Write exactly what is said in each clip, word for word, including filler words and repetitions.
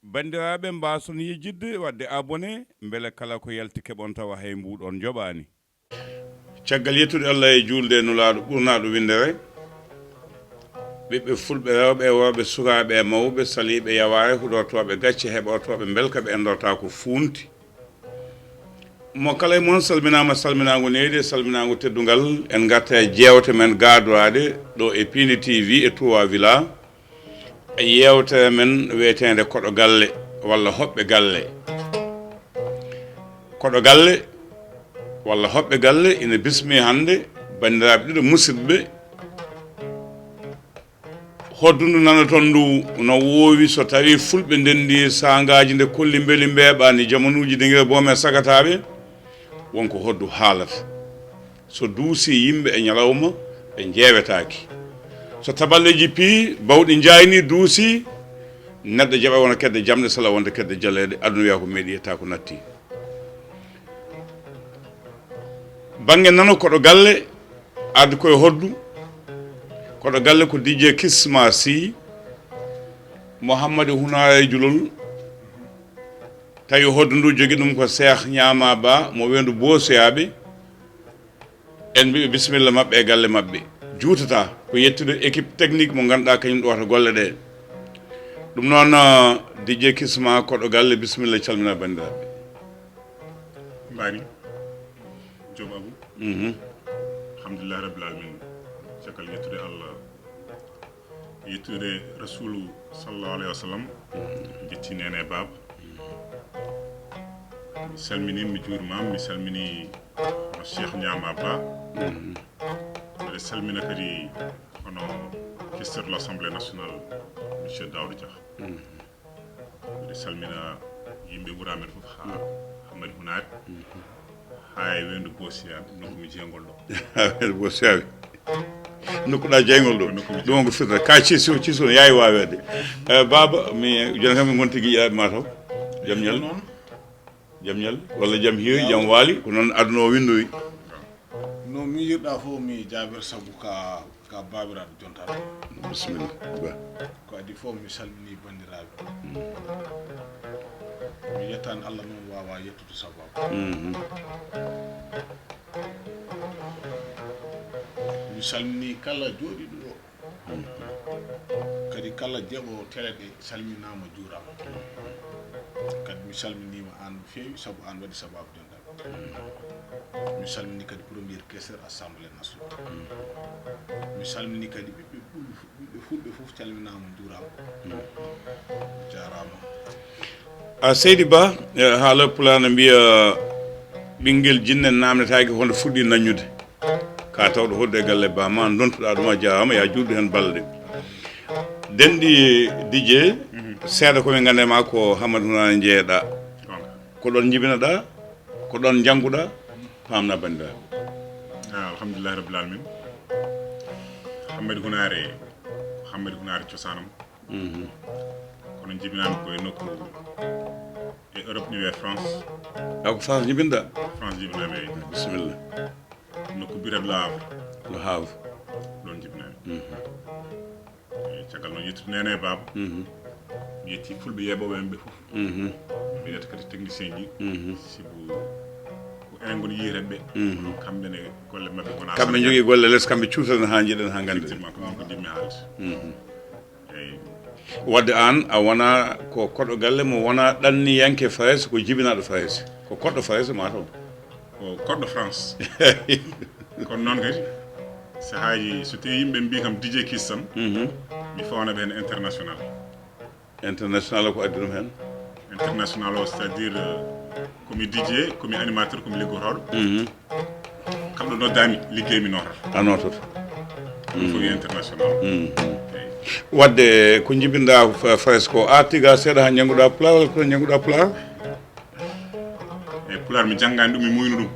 Banndiraaɓe, mbaason yejjitde waɗde abonné, mbele kala ko yalti keɓon tawa hay mbuuɗon njoɓaani. Caggal yettude Allah e juulde e Nulaaɗo ɓurnaaɗo winndere, ɓiɓɓe fulɓe rewɓe e worɓe, sukaaɓe e mawɓe, saliiɓe yawaare, huɗortooɓe gacce, heɓortooɓe mbelka, ɓe enndortaa ko fuunti. Mo kala e mon salminaama salminaango neydi e salminaango teddungal. En ngarta e jeewte men gaadoraaɗe ɗo e Piindi T V e Touba Villa. E yeewtere men wiyeteende Koɗo Galle walla Hoɓɓe Galle. Koɗo Galle walla Hoɓɓe Galle ina bismi hannde banndiraaɓe ɗiɗo musidɓe. Hoddundu nanaton ndu no woowi so tawii fulɓe ndenndi saangaaji nde kolli mbeli mbeeɓaani jamanuuji dingira boom e sagataaɓe, won ko hoddu haalata. So duusii yimɓe e ñalawma, ɓe njeewetaaki. So taballeeji pii, bawɗi njaaynii, duusii, neɗɗo jaɓa wona kedde jamɗe, sala wonde kedde jaleeɗe, aduna wiya ko meeɗi yetta ko natti. Bannge nano koɗo galle, ardi koye hoddu, koɗo galle ko D J Kisma Sy, Mouhammadi Hunaare Julol, tawi hoddu ndu jogi ɗum ko Cheikh Ñaama Ba mo weendu Boosiyaaɓe. En mbiɓe bisimilla maɓɓe e galle maɓɓe. Juutata ko yettude équipe technique mo ngannduɗaa kañum ɗowata golle ɗe. Ɗum noon, D J Kisma koɗo galle, bisimilla, calmina banndiraaɓe. Mbaari, Joom Abu. Mhm. Alhamdulillahi Rabbil Alamin. Caggal yettude Allah, yettude Rasulu sallallahu alayhi wa sallam, jetti nene e baaba. Mi salmini, mi juurima, mi salmini Cheikh Ñaama Ba. Mhm. Mbeɗa salmina kadi hono questeur de l'Assemblée nationale, Monsieur Daouda Dia. Mhm. Mbeɗa salmina yimɓe wuro amen fof, haa Hammadi Hunaare, haa e weendu Boosiyaaɓe, nokku mi jeygol ɗo. Haa weendu Boosiyaaɓe. Nokkuɗa jeygol ɗo. Ko nokku mi ɗum ko firta. Ka ciisi o ciisi on yaawi waaweede. Eh, baaba, mi joni kam mi ngonti giƴaaɓe ma taw. Jam ñal. Noon. Jam ñal. Walla jam hiiri, jam waali. Ko noon aduna o winndori. No miijirɗa fof mi jaabir sabu ka, ka baabiraaɗo jontaɗo. Bisimilla. Ba. Ko adii fof mi salmini banndiraaɓe. Mm. Mi yettani Allah noon waawaa yettude sababu. Mhm. Mi salmini kala jooɗiiɗo ɗo. Mhm. Kadi kala jeeɓo tele ɗe salminaama juuraama. Kadi mi salminiima aan no feewi sabu aan waɗi sababu jontaɗo. Mi salmini kadi premier questeur Assemblée nationale. Mi salmini kadi ɓiɓɓe ɓulɓe fu-, ɓiɓɓe fulɓe fof calminaama, njuuraama. Jaaraama. A seydi Ba, eh, haala pulaar no mbiya, ɓinngel jinne naamnetaake hono fuɗɗi naññude. Ka tawɗo hodde e galle ba ma dontuɗa ɗum, a jaaraama, ya juutdu heen balɗe. Denɗi Didier, seeɗa ko min ngannde ma ko Hammadi Hunaare njeeɗa. Ko ɗon njibinaɗa? Ko ɗon njannguɗaa, paamnaa banndiraaɓe. Ah, alhamdulillahi rabbil alamin. Hammadi Hunaare, Hammadi Hunaare cosaanam. Mhm. Kono njibinaami ko e nokku e Europe ni wiyee France. A ko France njibinɗaa? France njibinaami, eyi. Bisimilla. Nokku biyeteeɗo Le Havre. Le Havre. Ɗon njibinaami. Mhm. Eyi, caggal noon yettude neene e baaba. Mhm. Mi yetti fulɓe yeeɓooɓe men ɓe fof. Mhm. Mi yetta kadi technicien ji. Mhm. Sibu ko enen ngoni yiyeteeɓe ɓe. Mhm. Kono kamɓe ne golle maɓɓe wonaa. Kamɓe njogii golle les, kamɓe cuutoren haa njiɗen haa ngannden. Effectivement, ko noon ko njiɗmi haalde. Mhm. Eyi. Wadde aan a wonaa ko koɗo galle mo wonaa ɗanniyanke Farayse, ko jibinaaɗo Farayse. Ko koɗɗo Farayse maa taw. Ko koɗɗo France. Kono noon kadi, sahaaji so tawii yimɓe mbii kam Didier Kiss tan, mhm, mi fawna ɓe heen international. International ko addi ɗum heen? International o, c'est-à-dire, euh, ko mi Didier, ko mi animateur, ko mi liggotooɗo. Mhm. Kala ɗo noddaami, liggey mi noototo. A noototo. Ɗum ko international. Mhm. Eyi. Wadde ko njibinɗaa fa-, Farayse ko, a tiga seeɗa haa njannguɗaa pulaar, walla ko njannguɗaa pulaar? E pulaar mi janngaani ɗum, mi muuynu ɗum.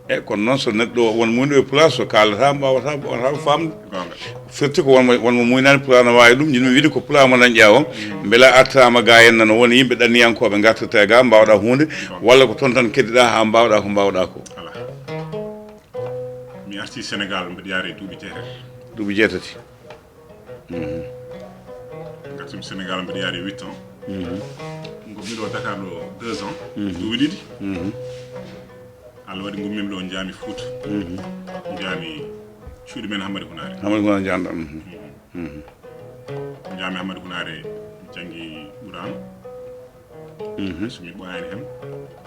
E kono noon so neɗɗo won muuyɗo e pulaar, so kaalata mbaawata, mbaawata faamde. Goonga. Firti ko won mo, won mo muuynaani pulaar no waawi ɗum, njiɗmi wiide ko pulaar mo dañƴaa o, mm, mbela artiraama ga henna no woni yimɓe ɗanniyankooɓe ngartirta e ga, mbaawɗaa huunde, goonga, walla ko toon tan keddiɗaa haa mbaawɗaa ko mbaawɗaa ko? Alaa. Mi Si Sénégal mbeɗa yaare duuɓi jeetati. Duuɓi jeetati. Ngartimi Sénégal mbeɗa yaare huit ans. Ngommi ɗo Dakar ɗo deux ans. Duuɓi ɗiɗi. Allah waɗi ngummimi ɗo njaami Fuuta. Njaami cuuɗi men Hammadi Hunaare. Hammadi Hunaare njanɗa. Njaami Hammadi Hunaare janngi Qur'an. So mi ɓooyaani heen.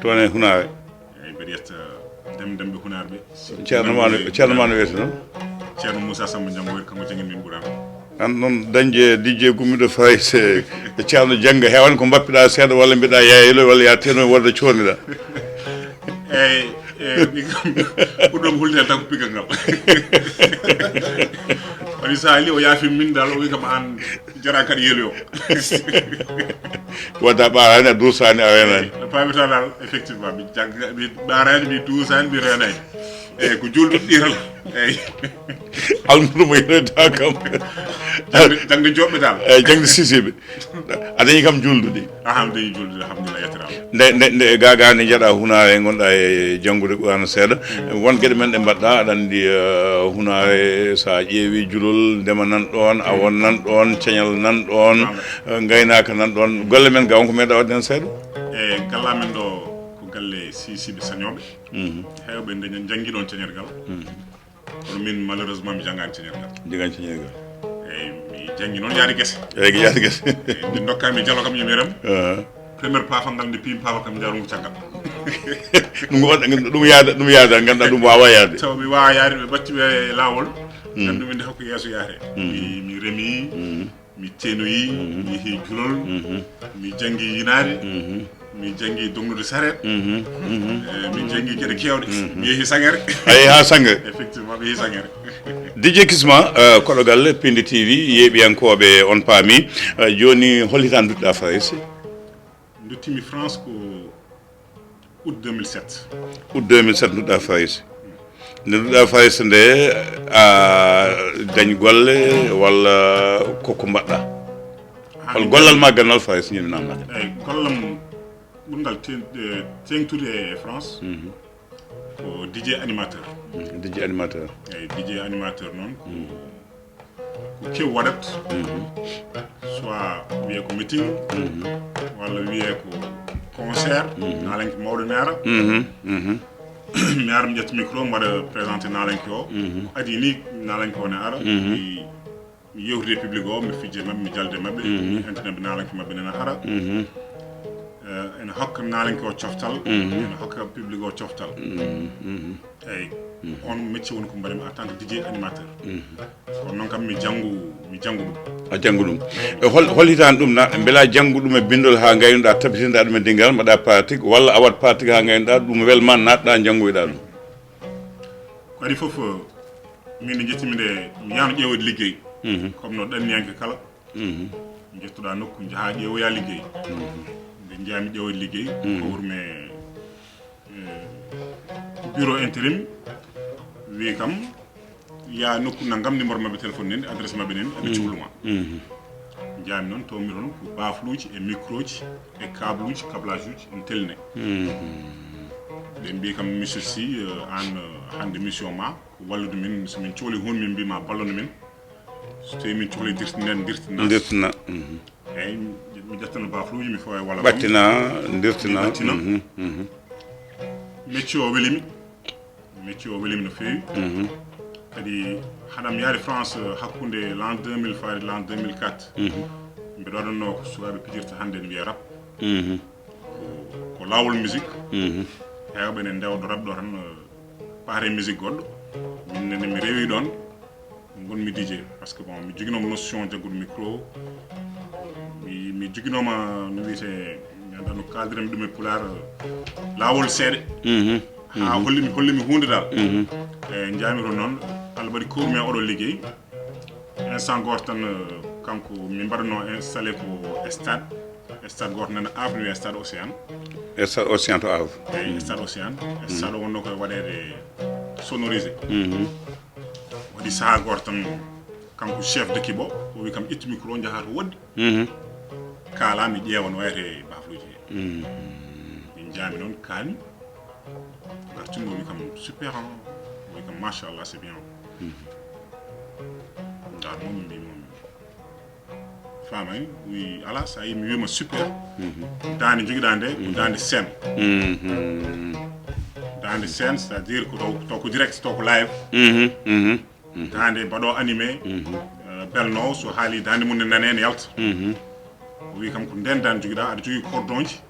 Toon e Hunaare. Eyi, mbeɗa yetta dem demɓe Hunaare ɓe. Ceerno Mano, Ceerno Mano wiyete noon. Ceerno Moussa Samba Jamboyr kanko jannginmi Qur'an. An noon dañde dijje gummiɗo Farayse e Ceerno Jannga heewani ko mbappiɗa seeɗa walla mbiɗa yaylo walla ya teno wonde coorniɗa. Eyi, eyi, ɓurɗo mo hulde tan ko pigal ngal. Woni so haali o yaafi min dal o wi kam an jara kadi yeloyo. Wadda ɓaarani a duusani a renani. No pamita dal effectivement mi jagga mi ɓaarani mi duusani mi renani. Eyi ko julduɗo ɗi tan. Eyi. Almudo mo yenoyta kam. Jangde jangde joɓɓe dal. Eyi jangde sisiɓe. A dañi kam julduɗi. Aha mi dañi julduɗi alhamdulillah yettirama. Nde nde nde gaga nde jeeɗa hunare gonɗa e janngude Qur'ana seeɗa. Won geɗe men ɗe mbaɗɗa aɗa andi hunare sa ƴeewi julol ndema nan ɗon a won nan ɗon ceñal nan ɗon. Gaynaka nan ɗon golle men ga won ko meeɗa wadde hen seeɗa. E galla men ɗo ko galle sisiɓe sañoɓe. Hewɓe nde janngi ɗon ceñergal. Kono min malheureusement mi janngaani ceñergal. Janngaani ceñergal. Eyi mi janngi noon yaade gese. Eyi yaade gese. Eyi nde ndokkami jalo kam yomi rem. Première paafal ngal nde piimi paafal kam njaarungu caggal. Ɗum ko ɗum yaada ɗum yaada ngannduɗaa ɗum waawaa yaade. Taw mi waawaa yaade ɓe mbatti ɓe e laawol. Nganndu min nde hokko yeeso yaare. Mi mi remi. Mi teenoyi, mi yehi julol, mi janngi yinaade, mi janngi dognude sareet, eh, mi janngi geɗe keewɗe, mi yehi sangere. A yehi haa sangere. Effectivement mi yehi sangere. Didier Kisma, eh, koɗo galle Pindi T V, yeeɓiyankooɓe on paami. Eh, jooni hol hitaande nduttuɗaa Farayse? Nduttimi France ko août deux mille sept. Août deux mille sept ndutɗa Farayse. Nde ndutɗa Farayse nde a dañ golle walla koko mbaɗɗa? Hol gollal ma gannal Farayse ñinanama? Eyi gollam ɓurgal teŋtude e France ko D J animateur. D J animateur. Eyi D J animateur noon ko ko kew waɗat soit wiyee ko meeting walla wiyee ko concert naalanke mawɗo ne ara mi ara mi ƴetta micro mi waɗa présenté naalanke o ko adi ni naalanke o ne ara mi yewtide public o mi fijje maɓɓe mi jalde maɓɓe mi internet ɓe naalanke maɓɓe nena ara ene hokka naalanke o coftal ene hokka public o coftal Eyi, on métier woni ko mbaɗami en tant que D J animateur. Kono noon kam mi janngu mi janngu ɗum. A janngu ɗum. E hol hol hitaande ɗum na mbela janngu ɗum e binndol haa ngaynuɗaa tabitinɗaa ɗum e dingal mbaɗa pratique walla a waɗ pratique haa ngaynuɗaa ɗum welma naatɗaa njanngoyɗaa ɗum. Ko adi fof min nde njettimi nde mi yahno ƴeewoyde liggey. Comme no ɗanniyanke kala. Njettuɗaa nokku njahaa ƴeewoyaa liggey. Nde njaami ƴeewoyde liggey ko wurme bureau intérim wi kam ya nokku nanngam numéro maɓɓe téléphone nen adresse maɓɓe nen aɓe cohlu ma. Njaami noon tawmi toon ko bafluuji e microji e kabluuji kablage uji ene telline. Ɓe mbi kam monsieur Sy an hannde mission ma ko wallude min so min cohli huunde min mbima ballono min. So tawi min cohli dirtinen dirtina dirtina. Eyyi mi ƴettano bafluuji mi fawa e wala ɓattina dirtina. Ɓattina. Métier o welimi. Métier o welimi no feewi. Kadi haɗam yaade France hakkunde l'an deux mille faade l'an deux mille quatre. Mbeɗa waɗanno ko sukaɓe pijirta hannde ne wiya rap. Ko laawol musique. Hewɓe ne ndewdo rap ɗo tan. Paare musique goɗɗo. Min nene mi rewi ɗon. Gonmi D J parce que bon mi joginoma notion jaggude micro. Mi mi joginoma no wiyete mi anda no kaldirmi ɗum e pulaar laawol seeɗa. Ha hollimi hollimi hunde dal. E jami toon noon Allah waɗi kowrumi e oɗo liggey. Instant goto tan kanko min mbaɗano installé ko stade. Stade goto nana afno wiya stade océan. Stade océan to av. Eyi stade océan. Stade o wonno koye waɗede sonorisé. Waɗi saaha goto tan kanko chef d'équipe o o wi kam ƴettu micro jaha to woɗɗi. Kala mi ƴeewa no wayata e bafluji he. Min jaami noon kaami. Gartumi o wi kam super an. O Machallah, c'est bien. Ndaa ɗum mbimi on. Faamay, wi ala, so a yi mi wiima super. Daande jogiɗaa nde, ko daande scène. Daande scène, c'est-à-dire ko taw, taw ko direct, taw ko live. Daande mbaɗo animé, euh, belno, so haali daande mum ne nane ne yalta. O wi kam ko nden daande jogiɗaa, aɗa jogii cordonji.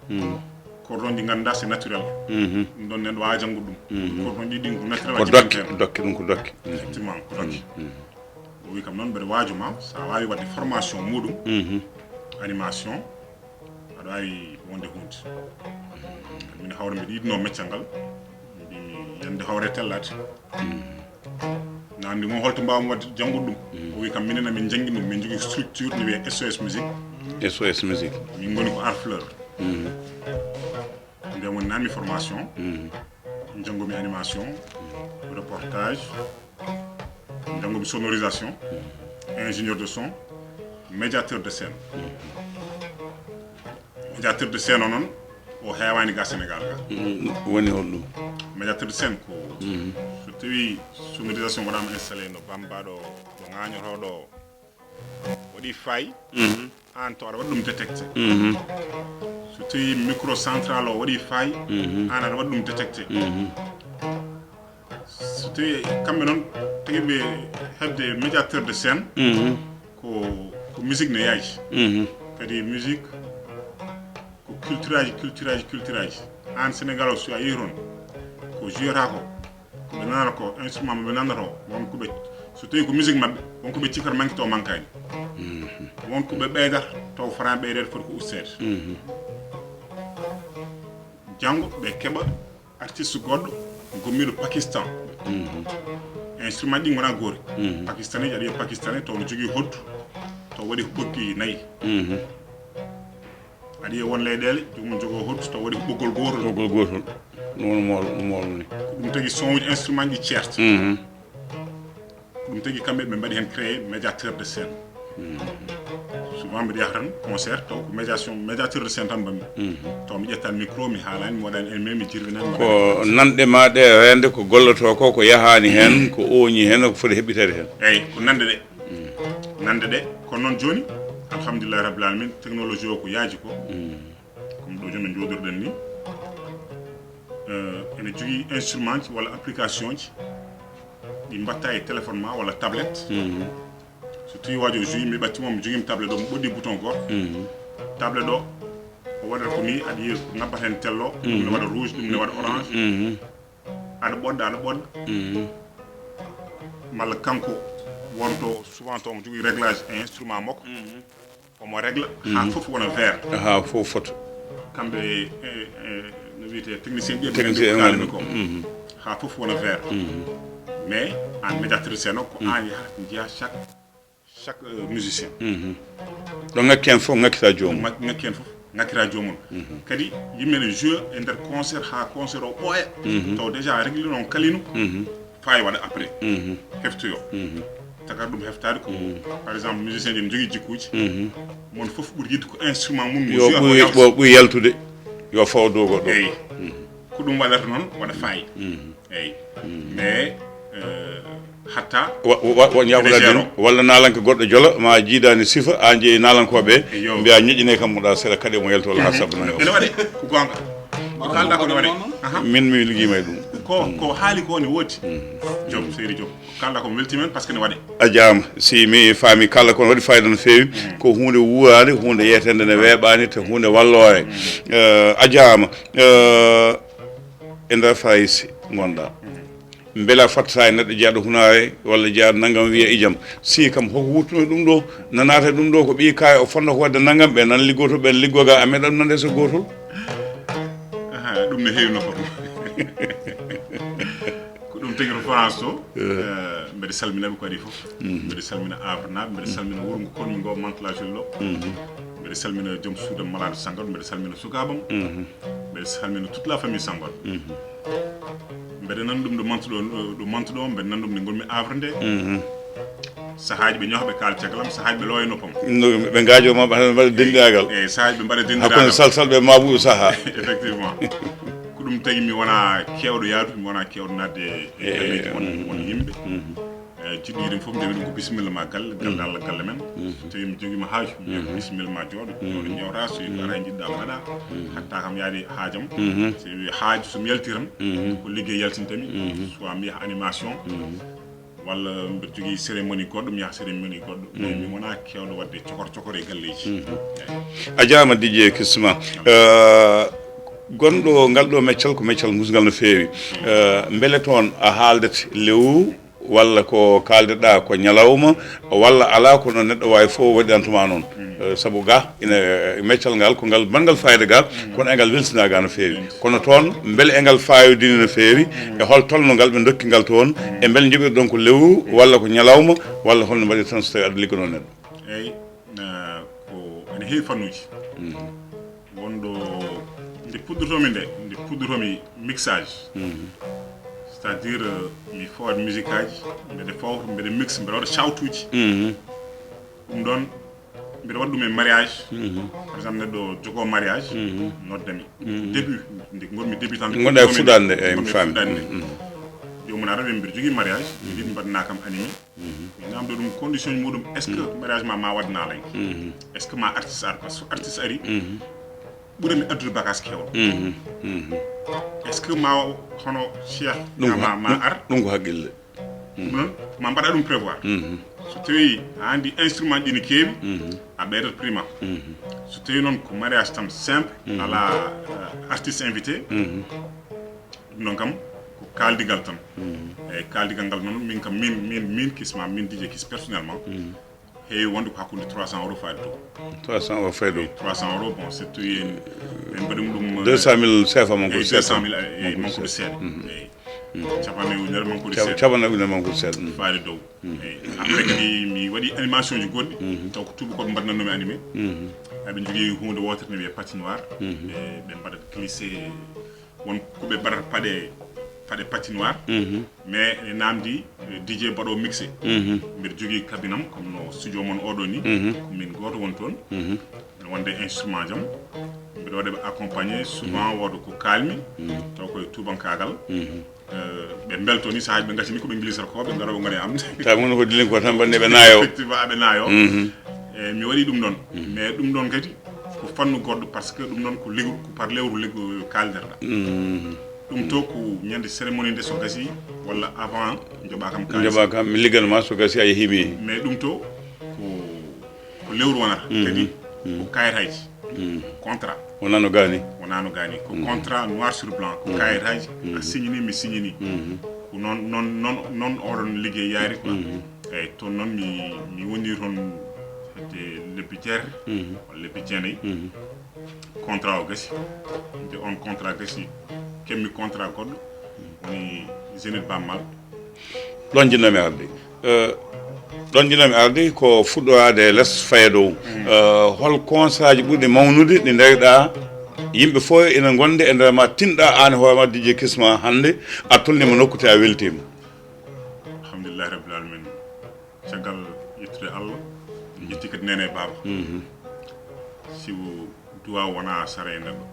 Cordonji ɗi ngannduɗaa c'est naturel. Ɗum ɗon neɗɗo waawa janngude ɗum. Cordonji ɗi ɗin ko naturel ko a dokke, jibinta. Dokke, ɗum ko dokke. Effectivement, ko dokke. O wi kam noon mbeɗa waajo ma, so a waawi waɗde formation muɗum, animation, aɗa waawi wonde hunde. Min hawre mbeɗa yiɗno meccal ngal, mbimi yande hawre tellaade. Na anndi mo holto mbaawmi waɗde janngude ɗum. O wi kam minen amin njanngi ɗum, min njogii structure ne wiyee S O S Musique. S O S Musique. Min ngoni ko Harfleur. Nden woni nanmi formation. Njanngomi animation, reportage, njanngomi sonorisation, ingénieur de son, médiateur de scène. Médiateur de scène o noon, o heewaani ga Sénégal ga. Woni holɗum? Médiateur de scène ko so tawi sonorisation waɗaama installé no bambaɗo, ɗo ŋaañotooɗo, waɗi fay, aan to aɗa waɗi ɗum détecté. So tawi micro central o waɗi fay, aan aɗa waɗi ɗum détecté. So tawi kamɓe noon tagi ɓe heɓde médiateur de scène, ko, ko musique ne yaaji. Kadi musique ko culture aji, culture aji, culture aji. Aan Sénégal o, so a yehi toon, ko jouata ko, ko ɓe nanata ko, instrument mo ɓe nanata o, won ko ɓe, so tawi ko musique maɓɓe, won ko ɓe cikkata manki taw mankaani. Won ko ɓe ɓeydata taw fotani ɓeydeede, foti ko usteede. Janngo ɓe keɓa artiste goɗɗo gommiiɗo Pakistan. Instrument ɗi ngona goori. Pakistanais, aɗa yiya pakistanais taw no jogii hoddu, taw waɗi ko ɓoggi nayi. Aɗa yiya won leyɗeele, joomum jogoo hoddu, taw waɗi ko ɓoggol gootol. Ɓoggol gootol. Ɗum woni mool-, ɗum moolni. Ko ɗum tagi son uji instrument ɗi ceerta. Ko ɗum tagi kamɓe ɓe mbaɗi heen créé médiateur de scène. Souvent mbiɗa yaha tan concert, taw ko médiation, médiateur de scène tan mbaɗmi. Taw mi ƴettan micro, mi haalani, mi waɗani animé, mi jirwinani, mi waɗani. Ko nanɗe ma ɗe, reende ko gollotoo ko, ko yahaani heen, ko ooñi heen, ko foti heɓɓiteede heen. Eeyi, ko nanɗe ɗe. Nanɗe ɗe. Kono noon jooni, alhamdulillahi rabbil alamin, technologie o ko yaaji ko. Comme ɗo jooni no njooɗirɗen ni, euh, ene jogii instrument ji walla application ji ɗi mbatta e téléphone ma walla tablette. So tawi waajo o joui, mi ɓatti mo, mi jogii mi tablette ɗo, mi ɓoddi bouton gooto. Tablette ɗo, o waɗata ko ni, aɗa yiya ko ngabbata heen tello, ɗum ne waɗa rouge, ɗum ne waɗa orange. Aɗa ɓoɗɗa, aɗa ɓoɗɗa. Malla kanko wonto souvent to omo jogii réglage e instrument makko. Omo régla haa fof wona vert. Haa fof fota. Kamɓe, eh, eh, no wiyetee, technicien ɓiɓɓe ɓe, technicien ɓe ko kaalmi ko. Haa fof wona vert. Mais aan médiateur de scène o, ko aan yaha njiya chaque, chaque, euh, musicien. Ɗo ŋakki heen fof ŋakkita joomum. Ŋak-, ŋakki heen fof ŋakkita joomum. Kadi yimɓe ne joue e nder concert haa concert o ɓooya. Taw déjà régli noon kalinu. Faa e waɗa après. Heftoyo. Tagata ɗum heftaade ko, par exemple, musicien ji ne njogii jikkuuji. Mon fof ɓuri yiɗde ko instrument mum yo ɓuri, ɓuri yaltude, yo faw dow goɗɗo. Eyi. Ko ɗum waɗata noon waɗa faayi. Eyi. Mais, euh, hatta wa, wa, wa, ene jeero. Walla naalanke goɗɗo jola ma jiidaani sifa, a jeyi naalankooɓe, mbiya ñoƴƴine kam mo ɗa seeɗa kaɗe mo yaltu walla haa sabunaaga. Ene waɗe, ko goonga. Ko kaalɗa ko ne waɗe. Min mi liggiima e ɗum. Ko, ko haali ko ne woodi. Joom, seydi Joom. Ko kaalɗa ko mi weltiima heen par ce que ne waɗe. A jaama, si mi faami kaalɗa ko ne waɗi fayida no feewi. Ko huunde wuuraande, huunde yeeteende ne weeɓaani, te huunde walloore. Eh, a jaama. Eh, e nder Farayse ngonɗa. Mbela fottata e neɗɗo jeyaaɗo hunaare walla jeyaaɗo nanngam wiya ijam. Si kam hoko wuttuno ɗum ɗo, nanata ɗum ɗo ko ɓii kaaya o fotnoo ko waɗde nanngam, ɓe nan liggoto, ɓen liggo ga, a meeɗa ɗum nande so gootol. Aha, ɗum ne heewi no fof. Ko ɗum tagi to France to. Eh, mbeɗa salmina ɓe ko waɗi fof. Mbeɗa salmina Havrenaaɓe, mbeɗa salmina wuro ngo konmi ngo, Mantes-la-Jolie ɗo. Mbeɗa salmina joom suudam Malaaɗo Sanngato, mbeɗa salmina sukaabam. Mbeɗa salmina toute la famille Sanngato. Mbeɗa nan ɗum ɗo Mantes ɗo, ɗo Mantes ɗo, mbeɗa nan ɗum nde ngonmi Havre nde. Sahaaji ɓe ñoha ɓe kaala caggal am, sahaaji ɓe looya noppam. No, ɓe ngaajo ma, ɓe mbaɗa denndinaagal. Eyi, sahaaji ɓe mbaɗa denndinaagal. Hakkunde salsal ɓe mabuɓe saha. Effectivement. Ko Ɗum tagi mi wona keewɗo yaadude, mi wona keewɗo naatde e galleeji won won yimɓe. Eyi, jiɗɗo yiɗum fof, mbiɗa ɗum ko bisimilla ma galle, galle Allah, galle men. So tawi mi jogiima haaju, mbiya bisimilla ma jooɗo, jooɗo jewta, so yiɗi ara jiɗɗa mbaɗa, hatta kam yaade haajam. So wi haaju so mi yalti tan, ko liggey yaltintami, soit mi yaha animation, walla mbeɗa jogii cérémonie goɗɗo, mi yaha cérémonie goɗɗo. Mais mi wona keewɗo waɗde cokor cokor e galleeji. Eyi. A jaaraama Didier Kisma. Eh, gonɗo ngal ɗo meccal ko meccal musngal no feewi. Eh, mbele toon a haaldete lewru walla ko kaaldeɗaa ko ñalawma walla alaa ko no neɗɗo waawi fof waɗirantuma noon? Eh, sabu ga ina, eh, meccal ngal ko ngal mbaɗngal fayida ga, kono engal welsinaa ga no feewi. Kono toon mbele engal fayodini no feewi? E hol tolno ngal ɓe ndokki ngal toon? E mbele njoɓirɗon ko lewru walla ko ñalawma walla holno mbaɗirton so tawi aɗa ligganoo neɗɗo? Eyi, eh, ko ene heewi fannuuji. Wonɗo nde puɗɗotoomi nde, nde puɗɗotoomi mixage, c'est-à-dire, euh, mi fawat musique aji, mbeɗa fawta, mbeɗa mix, mbeɗa waɗa cawtuuji. Ɗum ɗoon mbeɗa waɗa ɗum e mariage. Par exemple, neɗɗo jogoo mariage, noddami. Début nde ngonmi débutant, ngonɗa e fuɗɗaade nde. Eyi, mi faami. Joomum ara wi mbeɗa jogii mariage, mi yiɗi mbaɗana kam animé. Mi namdo ɗum condition muɗum, est-ce que mariage ma ma waɗ naalanke? Est-ce que ma artiste ar? Parce que so artiste ari, ɓurani addude bagage kewɗo. Est-ce que ma hono Cheikh ma ma ar? Ɗum ko haqqille. Ɗum noon ma mbaɗa ɗum prévoir. So tawi a andi instrument ɗi ne keewi, a ɓeydat prix ma. So tawi noon ko mariage tan simple, ala, euh, artiste invité, ɗum noon kam ko kaaldigal tan. Eyi, kaaldigal ngal noon min kam, min, min, min Kisma, min Didier Kis personnellement, heewi wonde ko hakkunde trois cents euros faade dow. Trois cents euros faade dow. Trois cents euros, bon, surtout en, en mbaɗi ɗum, euh, deux cent mille C F A mon ko eyi, deux cent mille, eyi, manque de seeɗa. Eyi. Capanɗe ujunere manque de seeɗa. Capanɗe ujunere manque de seeɗa. Faade dow. Eyi. Après kadi mi waɗi animation ji goɗɗi, taw ko tubakoɓe mbaɗnannomi animé. Eɓe njogii huunde wootere ne wiyee patinoire. E ɓe mbaɗat glissé, won ko ɓe mbaɗata paɗe, paɗe patinoire. Mais ene namdi, eh, Didier mbaɗo mixé. Mbeɗa jogii cabinam, comme no studio mon oɗo ni, ko min gooto woni toon. Mbeɗa wonde instrument jam. Mbeɗa waɗa ɓe accompagné, souvent wooda ko kaalmi, taw koye tubankaagal. Eh, ɓe mbelto ni, sahaaji ɓe ngati ni ko ɓe nglisata ko, ɓe ngara ɓe ngona e am. Tawi mun ko dilin ko tan, banni ɓe naayo. Effectivement, aɓe naayo. E mi waɗi ɗum ɗon. Mais ɗum ɗon kadi ko fannu goɗɗo, parce que ɗum ɗon ko ligu, ko par lewru ligu kaalderɗa. Ɗum to ko ñande cérémonie nde so gasi, walla avant, joɓa kam kaalis. Joɓa kam, mi ligganma so gasi a yeehi mi yeehi. Mais ɗum to ko, ko lewru wonata. Kadi ko kayitaji. Contrat. Wonano gani. Wonano gani. Ko contrat noir sur blanc. Ko kayitaji. A signini, mi signini. Ko noon, noon, noon, noon oɗon liggey yaari quoi. Eyi, toon noon mi, mi woni toon hedde lebbi jeetati, walla lebbi jeenayi. Contrat o gasi. Nde on contrat gasi, keɓmi contrat goɗɗo, woni Zénith Bammal. Ɗon njiɗnoomi arde. Eh, ɗon njiɗnoomi arde ko fuɗɗoraade e les, faya dow. Eh, hol constat ji ɓurɗi mawnude ɗi ndariɗaa, yimɓe fof ina ngonde e nder ma, tinɗaa aan e hoore ma Didier Kisma hannde, a tolniima nokku te a weltiima? Alhamdulillahi rabbil alamin. Caggal yettude Allah, en ƴetti kadi neene e baaba. Sibu duwaaw wonaa sara e neɗɗo.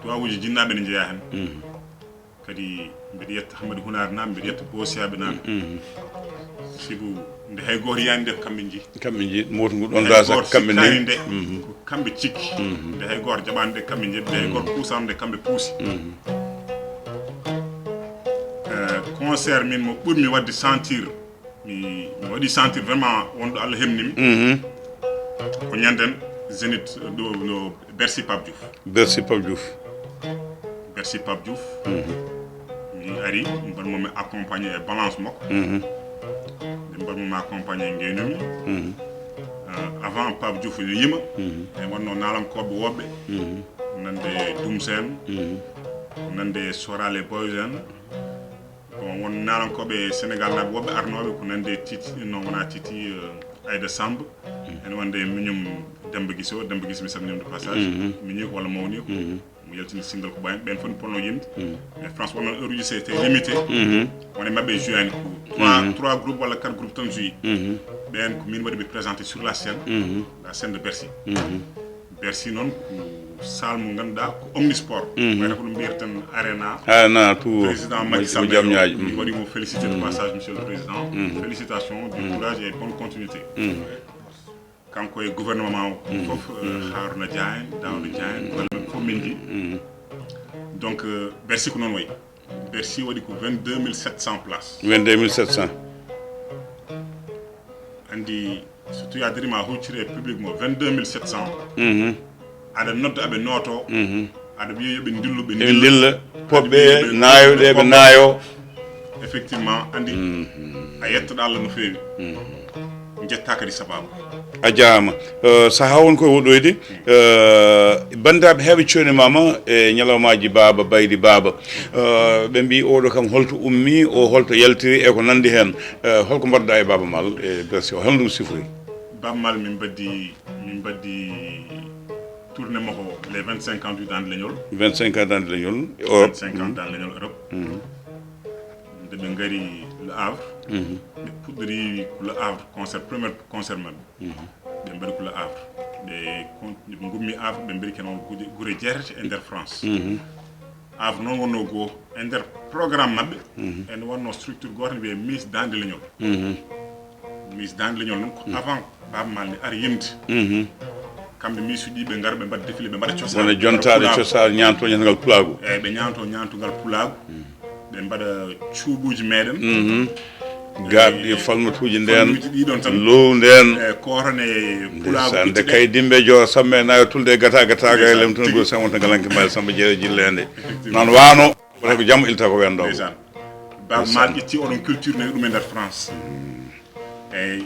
Duwaawuuji jinnaaɓe ne njeyaa heen. Kadi mbeɗa yetta Hammadi Hunaare Naam, mbeɗa yetta Boosiyaaɓe Naam. Sibu nde hay gooto yiyaani nde ko kamɓe njii. Kamɓe njii, mooto ngu ɗon dasa kamɓe nde. Nde ko kamɓe cikki. Nde hay gooto jaɓaani nde kamɓe njii, nde hay gooto puusaano nde kamɓe puusi. Eh, concert min mo ɓurmi waɗde sentir, mi, mi waɗi sentir vraiment wonɗo Allah hemnimi. Ko ñanden Zénith ɗo, ɗo Bercy Pape Diouf. Bercy Pape Diouf. Bercy Pape Diouf. Mi ari, mbaɗ momi accompagné e balance makko. Nde mbaɗ momi accompagné e ngeynumi. Euh, avant Pape Diouf ene yima, e wonno naalankooɓe woɓɓe, nande Dum Sen, nande Sorale Boys en. Bon, won naalankooɓe Sénégal naaɓe woɓɓe arnooɓe, ko nande Titi, non, wona Titi, euh, Aïda Samb. Ene wonde miñum Demba Guissé o, Demba Guissé mi salminiima de passage. Miñi ko walla mawni ko. Mo yaltini single ko ɓayen, ɓen fof ne ponno yimde. Mais France wonno heure uji c'était limité. Wona maɓɓe joué ani ko trois, trois groupes walla quatre groupes tan joué. Ɓen ko min waɗi ɓe présenté sur la scène, la scène de Bercy. Bercy noon ko salle mo ngannduɗaa ko omnisport. Wayata ko ɗum mbiyata tan arena. Arena tout. Président Macky Sall jam ñaaji. Mi waɗi mo félicité de passage, monsieur le président. Félicitations, du courage et bonne continuité. Kanko e gouvernement o fof, Harouna Dia en, Daouda Dia en, golle men fof min nji. Donc, Bercy ko noon wayi. Bercy waɗi ko vingt-deux mille sept cents places. Vingt-deux mille sept cents. Anndi, so tawii a darii ma huccire e public mo vingt-deux mille sept cents. Aɗa nodda aɓe nooto. Aɗa wiya yo ɓe ndillu ɓe ndilla. Poɓɓe naayo ɗe ɓe naayo. Effectivement, anndi a yettata Allah no feewi. Njettaa kadi sabaabu. A jaaraama. Sahaa won koye woɗɗoyde. Banndiraaɓe heeɓe cooñimaama e ñalawmaaji baaba, baydi baaba. Ɓe mbiyi oɗo kam holto ummi, o holto yaltiri e ko nanndi heen. Holko mbaɗɗa e Baaba Maal e Bercy o, holno ɗum sifori? Baaba Maal min mbaddi, min mbaddi tournée makko les vingt-cinq ans du Daande Leñol. Vingt-cinq ans Daande Leñol Europe. Vingt-cinq ans Daande Leñol Europe. Nde ɓe ngari Le Havre, ɓe puɗɗori ko Le Havre concert, premier concert maɓɓe. Ɓe mbaɗi ko Le Havre. Ɓe kon-, ɓe ngummi Havre, ɓe mbaɗi kene on gure, gure jeetati e nder France. Havre noon wonno goo e nder programme maɓɓe. Ene wonno structure gooto ne wiyee Miss Daande Leñol. Miss Daande Leñol noon ko avant Baaba Maal ne ari yimde. Kamɓe Miss uji ɗi ɓe ngara ɓe mbaɗa défilé, ɓe mbaɗa cosaan. Wona jontaaɗo cosaan, ñaanto ñaangal pulaagu. Eyyi, ɓe ñaanto ñaantugal pulaagu. Ɓe mbaɗa cuubuuji meɗen. Gaarɗi, falmatuuji nden, falmatuuji ɗi ɗon tan. Low nden. E kootone pulaagu. Ndeysaan, nde kay dimbe jo samme nayo tulde gata gata ga lem tun go sango tan galanke mbaal samba jeere jillende. Effectivement. Noon waano, wala ko jam ilta ko wendo. Ndeysaan. Baaba Maal ƴetti oɗon culture ne ɗum e nder France. Eyyi,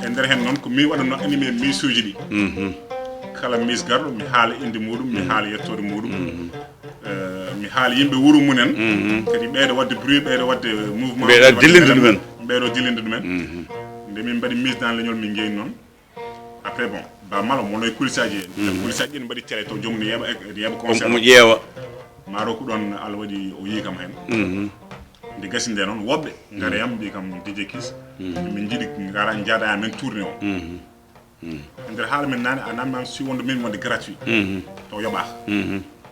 e nder heen noon ko min waɗatnoo animé Miss uji ɗi. Kala Miss garɗo mi haala innde muɗum, mi haala yettoode muɗum. Eh, mi haala yimɓe wuro mumen. Kadi ɓeyɗo waɗde bruit, ɓeyɗo waɗde mouvement. Ɓeyɗo dillinde ɗumen. Ɓeyɗo dillinde ɗumen. Nde min mbaɗi Miss Daande Leñol min njeyi noon. Après bon, Baaba Maal omo wono e kulisaaji en. Kulisaaji en mbaɗi télé to joomum ne yeeɓa, ne yeeɓa concert. Omo ƴeewa. Maaro ko ɗoon Allah waɗi o yii kam heen. Nde gasi nde noon, woɓɓe ngara yam mbiyi kam D J Kiss, min njiɗi ngara njaada amen tournée o. E nder haala men naane, a namdam si wonde min wonde gratuit. Taw yoɓaaka.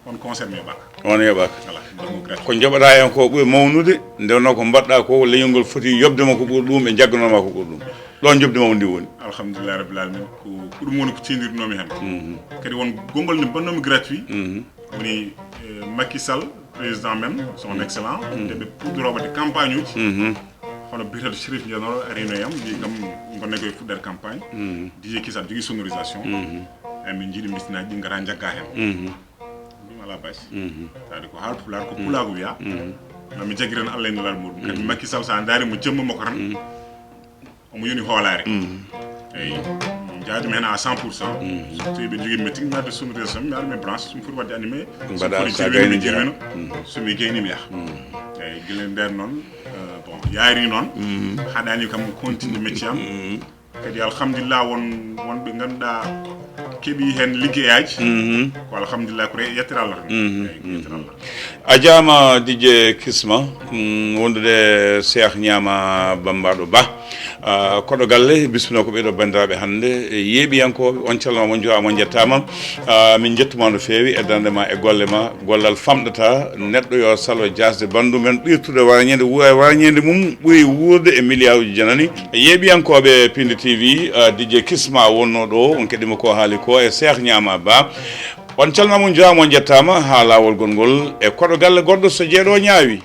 On concert mi yoɓaaka. On yoɓaaka. Voilà, ɗum ko gratuit. Ko njoɓaɗaa en ko ɓuri mawnude, nde wonno ko mbaɗɗa ko, leñol ngol foti yoɓde ma ko ɓuri ɗum, ɓe njagganoo ma ko ɓuri ɗum. Ɗon njoɓdi ma ndi woni. Alhamdulillah Rabbil Alamin, ko, ko ɗum woni ko ceendirnoomi heen. Kadi won gonngol nde mbannoomi gratuit. Woni, eh, Macky Sall, président men, son excellent, nde ɓe puɗɗoroo waɗde campagne uji. Hono biyeteeɗo Chérif Ndianoro arino yam, mbi kam, ngonne koye fuɗɗere campagne. D J Kiss aɗa jogii sonorisation. Eyi, min njiɗi mbisinaaji ɗi ngara njagga heen. Mbimi alaa basi. Tawde ko haal pulaar, ko pulaagu wiya. Ma mi jaggiran Allah e Nulaaɗo muɗum. Kadi Macky Sall, so a ndaari mo jemma makko tan, omo yoni hoolaare. Eyyi, jaajum heen à cent pour cent. So tawi ɓe jogii meeting, mi adda sonorisation, mi ara mi branche, so mi foti waɗde animé, so mi foti jirwino, mi jirwino, so mi gayni mi yaha. Eyyi, gila nder noon, eh, bon, yaari noon, haɗani kam continuer métier am. Kadi alhamdulillah, won, won ɓe ngannduɗaa keɓi heen liggeyaaji. Ko alhamdulillah, ko re-, yettere Allah tan. Eyyi, ko yettere Allah. A jaama D J Kisma, mm, wondude Cheikh Ñaama Bambaɗo Ba. Ah, koɗo galle, bismino ko ɓeɗo banndiraaɓe hannde, e yeeɓiyankooɓe, on calma, mon njuwaama, on njettaama. Ah, min njettuma no feewi e darnde ma e golle ma. Gollal famɗata, neɗɗo yo salo jaasde banndum en, ɓirtude warñeende, wu-, warñeende mum ɓuri wuurde e miliyaaruuji janani. Yeeɓiyankooɓe Pindi T V, ah, D J Kisma wonno ɗo, on keɗima ko haali ko e Cheikh Ñaama Ba. On calma, mon njuwaama, on njettaama, haa laawol gongol e koɗo galle goɗɗo so jeeɗo ñaawi.